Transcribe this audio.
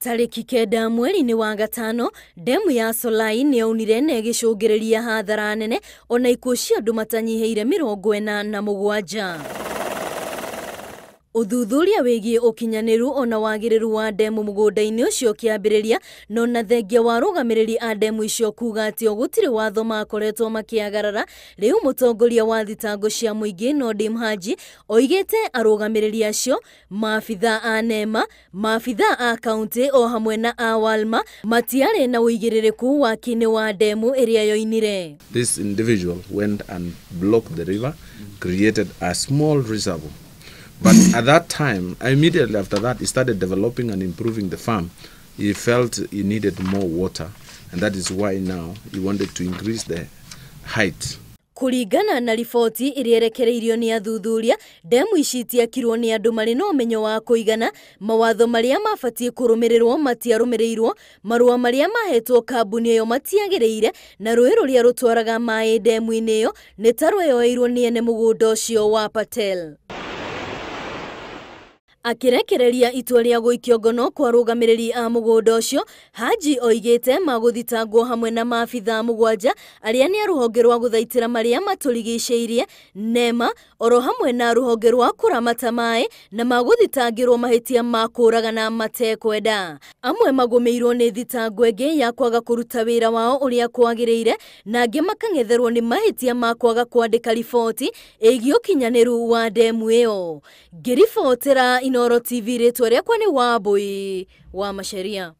Tarĩki 9 mweri-inĩ wa gatano, ndemu ya Solai nĩyaunire na ĩgĩcũngĩrĩria hathara nene ona ikuũ cia andũ matanyihĩire 47. Ũthuthuria wĩgiĩ ũkinyanĩru ona wagĩrĩru wa ndemu mũgũnda-inĩ ũcio ũkĩambĩrĩria, no na thengia wa arũgamĩrĩri a ndemu icio kuga atĩ o gũtirĩ watho makoretwo makĩagarara, rĩu mũtongoria wa thitango cia mũingĩ Noordin Haji oigĩte arũgamĩrĩri acio, maabitha a NEMA, maabitha a kaunti o hamwe na a Walma matiarĩ na ũigĩrĩrĩku waki-inĩ wa ndemu ĩrĩa yoinire. This individual went and blocked the river, created a small reservoir. But at that time, immediately after that, he started developing and improving the farm. He felt he needed more water, and that is why now he wanted to increase the height. Kũringana na riboti ĩrĩa ĩrekereirio nĩ athuthuria, ndemu ici itiakirwo nĩ andũ marĩ na ũmenyo wa kũigana, mawatho marĩa mabatiĩ kũrũmĩrĩrwo matiarũmĩrĩirwo, marũa marĩa mahetwo kambuni ĩyo matiagĩrĩire, na rũĩ rũrĩa rũtwaraga maĩ ndemu-inĩ ĩyo nĩ ta rweyoeirwo nĩ ene mũgũnda ũcio wa Patel. Akĩrekereria itua rĩa gũikio ngono kwa arũgamĩrĩri a mũgũnda ũcio, Haji oigĩte magũthitangwo hamwe na maabitha 7 arĩa nĩ a rũhonge rwa gũthaitĩra marĩa matũrigicĩirie NEMA, oro hamwe na rũhonge rwa kũramata maĩ, na magũthitangĩrwo mahĩtia ma kũũragana matekwenda. Amwe magũmĩirwo nĩ thitango ĩngĩ ya kwaga kũruta wĩra wao ũrĩa kwagĩrĩire, na angĩ makang'etherwo nĩ mahĩtia ma kwaga kwandĩka riboti ĩgiĩ ũkinyanĩru wa ndemu ĩyo. Ngĩribotera Inooro TV, rĩtwa rĩakwa nĩ Wambui wa Macharia.